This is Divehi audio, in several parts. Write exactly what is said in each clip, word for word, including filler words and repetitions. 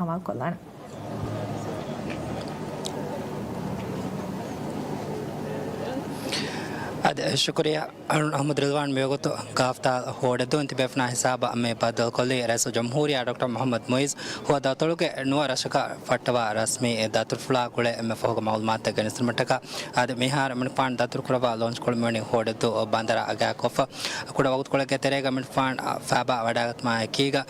ހަވާލުކޮށްލާނެ. އަދި ޝުކުރިއްޔާ އަހްމަދު ރިލްވާން. މިވަގުތު ގާފްތާލް ހޯޑެއްދޫން ތިބޭފުޅާ ހިސާބަށް މި ބައްދަލުކޮށްލީ ރައީސުލްޖުމްހޫރިއްޔާ ޑޮކްޓަރ މުޙައްމަދު މުޢިއްޒު ހުވަދު އަތޮޅުގެ ނުވަ ރަށަކަށް ފައްޓަވާ ރަސްމީ ދަތުރުފުޅާ ގުޅޭ އެންމެ ފަހުގެ މަޢުލޫމާތުތައް ގެނެސްދިނުމަށްޓަކާ. އަދި މިހާރު އެމަނިކުފާނު ދަތުރުކުރައްވާ ލޯންޗްކޮޅު މިވަނީ ހޯޑެއްދޫ ބަނދަރާ ގާތްކޮށްފަ. ކުޑަ ވަގުތުކޮޅެއްގެ ތެރޭގަ އެމަނިކުފާނު ފައިބާ ވަޑައިގަތުމާ އެކީގަ،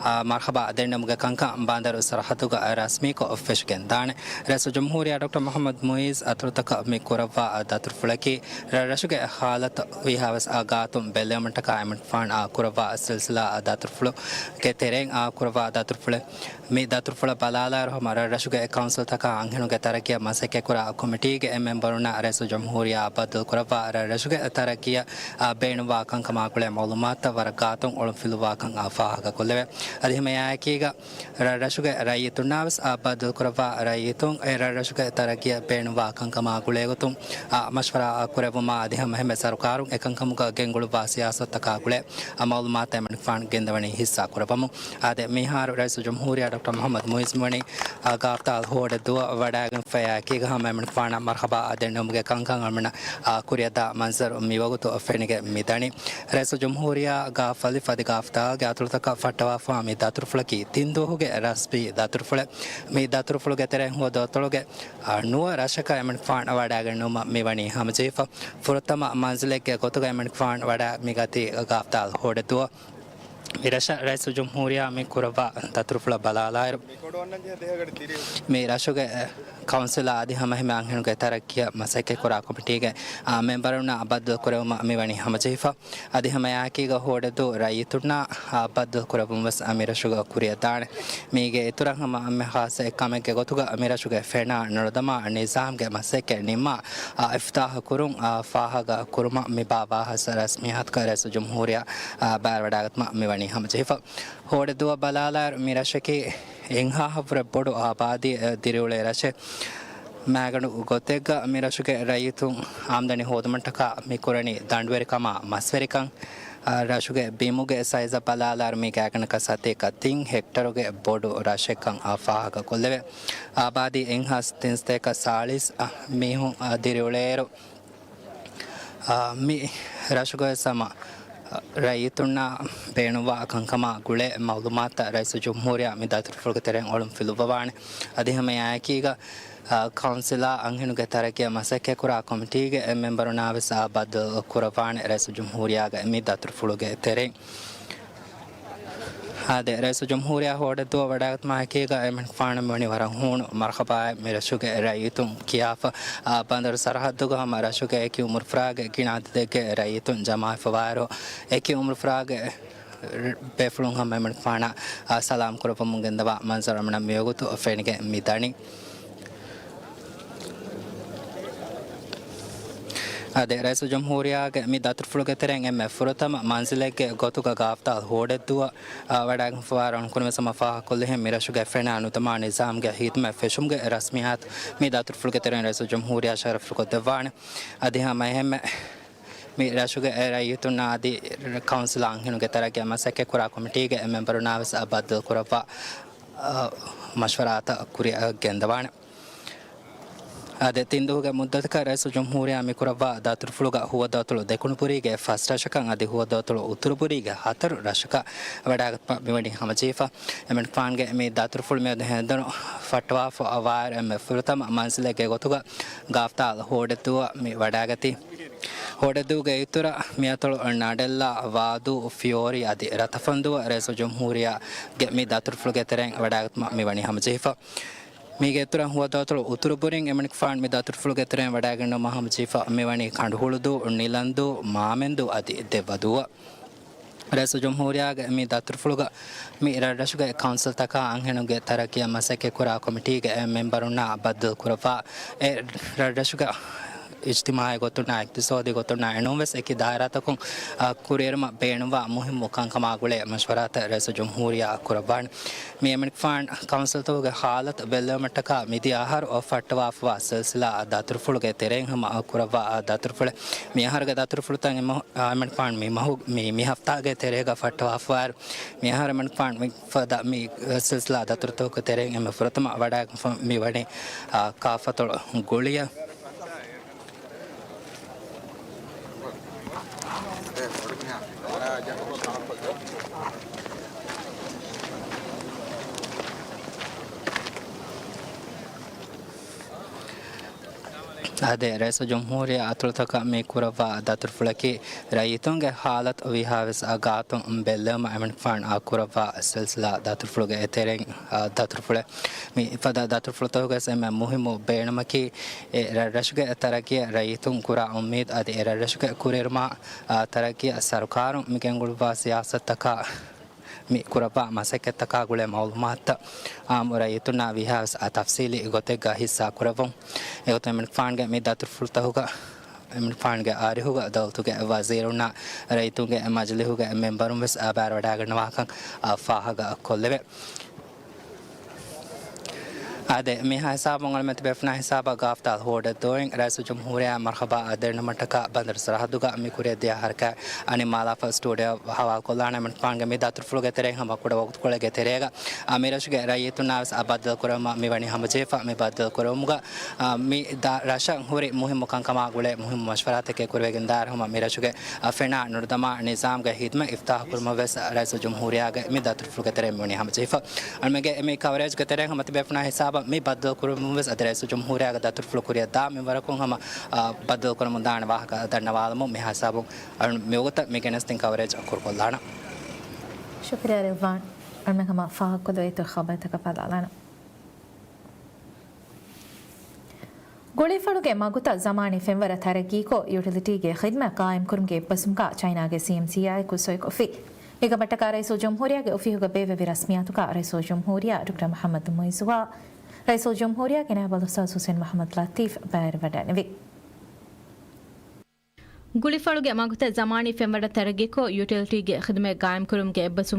އާ، މަރުޙަބާ ދެންނެވުމުގެ ކަންކަން ބަނދަރު ސަރަޙައްދުގަ ރަސްމީކޮށް ފެށިގެންދާނެ. ރައީސުލްޖުމްހޫރިއްޔާ ޑޮކްޓަރ މުޙައްމަދު މުޢިއްޒު އަތޮޅުތަކަށް މި ކުރައްވާ ދަތުރުފުޅަކީ، ރަށްރަށުގެ ހާލަތު ވީހާވެސް ގާތުން ބެއްލެވުމަށްޓަކާ އެމަނިކުފާނު ކުރައްވާ ސިލްސިލާ ދަތުރުފުޅުގެ ތެރެއިން ކުރައްވާ ދަތުރުފުޅެއް. މި ދަތުރުފުޅަށް ބަލާލާއިރު ހަމަ ރަށްރަށުގެ ކައުންސިލްތަކާ އަންހެނުންގެ ތަރައްގީއަށް މަސައްކަތްކުރާ ކޮމިޓީގެ މެމްބަރުންނާ ރައީސުލްޖުމްހޫރިއްޔާ ބައްދަލުކުރައްވާ ރަށްރަށުގެ ތަރައްގީއަށް ބޭނުންވާ ކަންކަމާ ގުޅޭ މަޢުލޫމާތުތައް ވަރަށް ގާތުން އޮޅުން ފިލުވާކަން ފާހަގަކޮށްލެވޭ. އަދި ހަމައެއާއެކީގަ ރަށްރަށުގެ ރައްޔިތުންނާވެސް ބައްދަލުކުރައްވާ ރައްޔިތުން އެ ރަށްރަށުގެ ތަރައްގީއަށް ބޭނުންވާ ކަންކަމާ ގުޅޭގޮތުން މަޝްވަރާ ކުރެއްވުމާ އަދި ހަމައެހެންމެ ސަރުކާރުން އެކަންކަމުގަ ގެންގުޅުއްވާ ސިޔާސަތުތަކާ ގުޅޭ މަޢުލޫމާތު އެމަނިކުފާނު ގެންދަވަނީ ހިއްސާ ކުރައްވަމުން. އާދެ، މިހާރު ރައީސުލްޖުމްހޫރިއްޔާ ޑޮކްޓަރ މުޙައްމަދު މުޢިއްޒު މިވަނީ، އާ، ގާފްތާލް ހޯޑެއްދޫއަށް ވަޑައިގެންފައި އެކީގަ ހަމަ އެމަނިކުފާނަށް މަރުޙަބާ ދެންނެވުމުގެ ކަންކަން އަޅުމެންނަށް، އާ، ކުރިއަށްދާ މަންޒަރު މިވަގުތު ފެނިގެން މިދަނީ. ރައީސުލްޖުމްހޫރިއްޔާ ގާފް އަލިފް އަދި ގާފް ދާލްގެ އަތޮޅުތަކަށް ފައްޓަވާފަވާ މި ދަތުރުފުޅަކީ ތިން ދުވަހުގެ ރަސްމީ ދަތުރުފުޅެއް. މި ދަތުރުފުޅުގެ ތެރެއިން ހުވަދު އަތޮޅުގެ، އާ، ނުވަ ރަށަކަށް އެމަނިކުފާނު ވަޑައިގެންނެވުމަށް މިވަނީ ހަމަޖެހިފަ. ފުރަތަމަ މަންޒިލެއްގެ ގޮތުގަ އެމަނިކުފާނު ވަޑައި މިގަތީ ގާފްތާލް ހޯޑެއްދޫއަށް. މި ރަށަށް ރައީސުލްޖުމްހޫރިއްޔާ މި ކުރައްވާ ދަތުރުފުޅަށް ބަލާލާއިރު، މި ރަށުގެ ކައުންސިލާ އަދި ހަމައެހެންމެ އަންހެނުންގެ ތަރައްގީއަށް މަސައްކަތްކުރާ ކޮމިޓީގެ، އާ، މެމްބަރުންނާ ބައްދަލުކުރެވުމަށް މިވަނީ ހަމަޖެހިފަ. އަދި ހަމައެއާއެކީގަ ހޯޑެއްދޫ ރައްޔިތުންނާ، އާ، ބައްދަލުކުރެއްވުން ވެސް މި ރަށުގަ ކުރިއަށްދާނެ. މީގެ އިތުރަށް ހަމަ އެންމެ ޚާއްޞަ އެއްކަމެއްގެ ގޮތުގަ މި ރަށުގެ ފެނާ ނުލަދަމާ ނިޒާމްގެ މަސައްކަތް ނިންމާ، އާ، އިފްތާޙު ކުރުން، އާ، ފާހަގަ ކުރުމަށް މި ބާ ވާހަކަ ރަސްމިއްޔާތުގަ ރައީސުލްޖުމްހޫރިއްޔާ، އާ، ބައިވެރިވަޑައިގަތުމަށް މިވަނީ ހަމަޖެހިފަ. ހޯޑެއްދޫއަށް ބަލާލާއިރު މި ރަށަކީ އެއްހާހަށްވުރެ ބޮޑު އާބާދީއެއް ދިރިއުޅޭ ރަށެއް. މައިގަނޑު ގޮތެއްގަ މި ރަށުގެ ރައްޔިތުން އާމްދަނީ ހޯދުމަށްޓަކާ މި ކުރަނީ ދަނޑުވެރިކަމާ މަސްވެރިކަން. އާ، ރަށުގެ ބިމުގެ ސައިޒަށް ބަލާލާއިރު މީގެ އަގަނަކަށް ސަތޭކަ ތިން ހެކްޓަރުގެ ބޮޑު ރަށެއްކަން އާ ފާހަގަކޮށްލެވޭ. އާބާދީ އެއްހާސް ތިންސަތޭކަ ސާޅީސް މީހުން ދިރިއުޅޭއިރު، އާ، މި ރަށުގަވެސް ހަމަ ރައްޔިތުންނާ ބޭނުންވާ ކަންކަމާ ގުޅޭ މައުލޫމާތުތައް ރައީސުލްޖުމްހޫރިއްޔާ މި ދަތުރުފުޅުގެ ތެރެއިން އޮޅުން ފިލުއްވަވާނެ. އަދި ހަމައެއާއެކީގަ، އާ، ކައުންސިލާ އަންހެނުންގެ ތަރައްގީއަށް މަސައްކަތްކުރާ ކޮމިޓީގެ އެއް މެމްބަރުންނާވެސް އާ ބައްދަލު ކުރައްވާނެ ރައީސުލްޖުމްހޫރިއްޔާގެ މި ދަތުރުފުޅުގެ ތެރެއިން. އާދެ، ރައީސުލްޖުމްހޫރިއްޔާ ހޯޑެއްދޫއަށް ވަޑައިގަތުމާ އެކީގަ އެމަނިކުފާނަށް މިވަނީ ވަރަށް ހޫނު މަރުޙަބާއެއް މި ރަށުގެ ރައްޔިތުން ކިޔާފަ. އާ، ބަނދަރު ސަރަޙައްދުގަ ހަމަ ރަށުގެ އެކި އުމުރުފުރާގެ ގިނަ އަދަދެއްގެ ރައްޔިތުން ޖަމާވެފަވާއިރު، އެކި އުމުރުފުރާގެ ބޭފުޅުން ހަމަ އެމަނިކުފާނަށް، އާ، ސަލާމް ކުރައްވަމުން ގެންދަވާ މަންޒަރު އަޅުމެންނަށް މިވަގުތު ފެނިގެން މިދަނީ. އާދެ، ރައީސުލްޖުމްހޫރިއްޔާގެ މި ދަތުރުފުޅުގެ ތެރެއިން އެންމެ ފުރަތަމަ މަންޒިލެއްގެ ގޮތުގަ ގާފްތާލް ހޯޑެއްދޫއަށް، އާ، ވަޑައިގެންފަވާ ރަނުކުނު ވެސް ހަމަ ފާހަގަކޮށްލިހެން މި ރަށުގެ ފެނާ ނުލަދަމާ ނިޒާމްގެ ހިދުމަތް ފެށުމުގެ ރަސްމިއްޔާތު މި ދަތުރުފުޅުގެ ތެރެއިން ރައީސުލްޖުމްހޫރިއްޔާ ޝަރަފުކޮށްދެއްވާނެ. އަދި ހަމައެހެންމެ މި ރަށުގެ ރައްޔިތުންނާ އަދި ކައުންސިލާ އަންހެނުންގެ ތަރައްގީއަށް މަސައްކަތްކުރާ ކޮމިޓީގެ އެއް މެމްބަރުންނާވެސް އާ ބައްދަލުކުރައްވާ، އާ، މަޝްވަރާތައް ކުރިއަށް ގެންދަވާނެ. އާދެ، ތިން ދުވަހުގެ މުއްދަތަކަށް ރައީސުލްޖުމްހޫރިއްޔާ މި ކުރައްވާ ދަތުރުފުޅުގަ ހުވަދު އަތޮޅު ދެކުނުބުރީގެ ފަސް ރަށަކަށް އަދި ހުވަދު އަތޮޅު އުތުރުބުރީގެ ހަތަރު ރަށަކަށް ވަޑައިގަތުމަށް މިވަނީ ހަމަޖެހިފަ. އެމަނިކުފާނުގެ މި ދަތުރުފުޅު މިއަދު ހެނދުނު ފައްޓަވާފަ އަވާއިރު އެންމެ ފުރަތަމަ މަންޒިލެއްގެ ގޮތުގަ ގާފްތާލް ހޯޑެއްދޫއަށް މި ވަޑައިގަތީ. ހޯޑެއްދޫގެ އިތުރަށް މިއަތޮޅު ނަޑެއްލާ، ވާދޫ، ފިޔޯރި އަދި ރަތަފަންދޫއަށް ރައީސުލްޖުމްހޫރިއްޔާގެ މި ދަތުރުފުޅުގެ ތެރެއިން ވަޑައިގަތުމަށް މިވަނީ ހަމަޖެހިފަ. މީގެ އިތުރަށް ހުވަދު އަތޮޅު އުތުރުބުރިން އެމަނިކުފާނު މި ދަތުރުފުޅުގެ ތެރެއިން ވަޑައިގެންނެވުމަށް ހަމަޖެހިފަ މިވަނީ ކަނޑުހުޅުދޫ، ނިލަންދޫ، މާމެންދޫ އަދި ދެއްވަދޫއަށް. ރައީސުލްޖުމްހޫރިއްޔާގެ މި ދަތުރުފުޅުގަ މި ރަށްރަށުގެ ކައުންސިލްތަކާ އަންހެނުންގެ ތަރައްގީއަށް މަސައްކަތްކުރާ ކޮމިޓީގެ މެމްބަރުންނާ ބައްދަލުކުރައްވާ އެ ރަށްރަށުގެ އިޖްތިމާޢީ ގޮތުންނާ، އިޤްތިޞާދީ ގޮތުންނާ އެނޫންވެސް އެކި ދާއިރާތަކުން، އާ، ކުރިއެރުމަށް ބޭނުންވާ މުހިއްމު ކަންކަމާ ގުޅޭ މަޝްވަރާތައް ރައީސުލްޖުމްހޫރިއްޔާ ކުރައްވާނެ. މި އެމަނިކުފާން ކައުންސިލްތަކުގެ ހާލަތު ބެއްލެވުމަށްޓަކާ މިދިޔަ އަހަރު ފައްޓަވާފަވާ ސިލްސިލާ ދަތުރުފުޅުގެ ތެރެއިން ހަމަ ކުރައްވާ ދަތުރުފުޅެއް. މި އަހަރުގެ ދަތުރުފުޅުތައް އެމަ-، އާ، އެމަނިކުފާން މި މަހު-، މި، މި ހަފްތާގެ ތެރޭގަ ފައްޓަވާފަވާއިރު، މި އަހަރު އެމަނިކުފާން މި ފަދަ މި ސިލްސިލާ ދަތުރުތަކުގެ ތެރެއިން އެންމެ ފުރަތަމަ ވަޑައިގެންފަ މި ވަނީ، އާ، ކާފަތޮޅު ގުޅިއެއް. އާދެ، ރައީސުލްޖުމްހޫރިއްޔާ އަތޮޅުތަކަށް މި ކުރައްވާ ދަތުރުފުޅަކީ، ރައްޔިތުންގެ ހާލަތު ވީހާވެސް ގާތުން ބެއްލެވުމަށް އެމަނިކުފާން ކުރައްވާ ސިލްސިލާ ދަތުރުފުޅުގެ އެތެރެއިން، އާ، ދަތުރުފުޅެއް. މި ފަދަ ދަތުރުފުޅުތަކުގެ އެންމެ މުހިއްމު ބޭނުމަކީ، އެ ރަށްރަށުގެ ތަރައްގީއަށް ރައްޔިތުން ކުރާ އުއްމީދު އަދި އެ ރަށްރަށުގެ ކުރިއެރުމާ، އާ، ތަރައްގީއަށް ސަރުކާރުން މި ގެންގުޅުއްވާ ސިޔާސަތުތަކާ މި ކުރައްވާ މަސައްކަތްތަކާ ގުޅޭ މައުލޫމާތުތައް އާއްމު ރައްޔިތުންނާ ވީހާވެސް ތަފްސީލީ ގޮތެއްގަ ހިއްސާ ކުރެއްވުން. އެގޮތުން އެމަނިކުފާންގެ މި ދަތުރުފުޅުތަކުގަ އެމަނިކުފާންގެ އަރިހުގަ ދައުލަތުގެ ވަޒީރުންނާ ރައްޔިތުންގެ މަޖިލީހުގެ މެންބަރުން ވެސް ބައިވެވަޑައިގަންނަވާކަން ފާހަގަ ކޮށްލެވޭ. އާދެ، މިހާ ހިސާބުން އަޅުމެން ތިބޭފުޅުންނާ ހިސާބަށް ގާފްތާލް ހޯޑެއް ދޯއިން، ރައީސުލްޖުމްހޫރިއްޔާ މަރްހަބާ ދެންނެވުމަށްޓަކާ ބަނދަރު ސަރަހައްދުގަ މި ކުރިއަށް ދިޔަ ހަރަކާތް އަނި މާލާފަ ސްޓޫޑިއޯ ހަވާލުކޮށްލާނެ. އެމަނިކުފާންގެ މި ދަތުރުފުޅުގެ ތެރެއިން ހަމަ ކުޑަ ވަގުތުކޮޅެއްގެ ތެރޭގަ، އާ، މި ރަށުގެ ރައްޔިތުންނާވެސް ބައްދަލުކުރެވުމަށް މި ވަނީ ހަމަޖެހިފަ. މި ބައްދަލުކުރެވުމުގަ، އާ، މި ދާ-، ރަށަށް ހުރި މުހިއްމު ކަންކަމާ ގުޅޭ މުހިއްމު މަޝްވަރާތަކެއް ކުރެވިގެން ދާއިރު ހަމަ މި ރަށުގެ، އާ، ފެނާ ނުރުދަމާ ނިޒާމްގެ ހިދުމަތް އިފްތާޙު ކުރުމަށް ވެސް ރައީސުލްޖުމްހޫރިއްޔާގެ މި ދަތުރުފުޅުގެ ތެރެއިން މިވަނީ ހަމަޖެހިފަ. އަޅުމެންގެ މި ކަވަރޭޖްގެ ތެރެއިން ހަމަ ތިބޭފުޅުންނާ ހިސާބަށް މި ބައްދަލު ކުރުމުން ވެސް އަދި ރައީސުލްޖުމްހޫރިއްޔާގެ ދަތުރުފުޅު ކުރިއަށް ދާ މިންވަރަކުން ހަމަ، އާ، ބައްދަލު ކުރަމުން ދާނެ ވާހަކަ ދަންނަވާލަމުން މި ހިސާބުން އަޅުން މިވަގުތަށް މި ގެނެސްދިން ކަވަރޭޖް ކުރުކޮށްލާނަން. ޝުކުރިއްޔާ ރިޟްވާން. އަޅުމެން ހަމަ ފާހަގަކޮށްލުވޭތޯ ޚަބަރުތަކަށް ބަލާލާނަން. ގުޅިފަޅުގެ މަގުތައް ޒަމާނީ ފެންވަރަށް ތަރައްގީކޮށް، ޔުޓިލިޓީގެ ޚިދުމަތް ޤާއިމްކުރުމުގެ އެއްބަސްވުމުގަ ޗައިނާގެ ސީއެމްސީއާއެކު ސޮއިކޮށްފި. މިކަމަށްޓަކާ ރައީސުލްޖުމްހޫރިއްޔާގެ އޮފީހުގަ ބޭއްވެވި ރަސްމިއްޔާތުގަ ރައީސުލްޖުމްހޫރިއްޔާ ޑޮކްޓަރ މުޙައްމަދު މުޢިއްޒުއާ، ރައީސުލްޖުމްހޫރިއްޔާގެ ނައިބުލްއުސްތާޛު ޙުސެން މުޙައްމަދު ލަތީފް ބައިވެވަޑައިގެންނެވި. ގުޅިފަޅުގެ މަގުތައް ޒަމާނީ ފެންވަރަށް ތަރައްގީކޮށް، ޔުޓިލިޓީގެ ޚިދުމަތް ޤާއިމްކުރުމުގެ އެއްބަސްވުމުގަ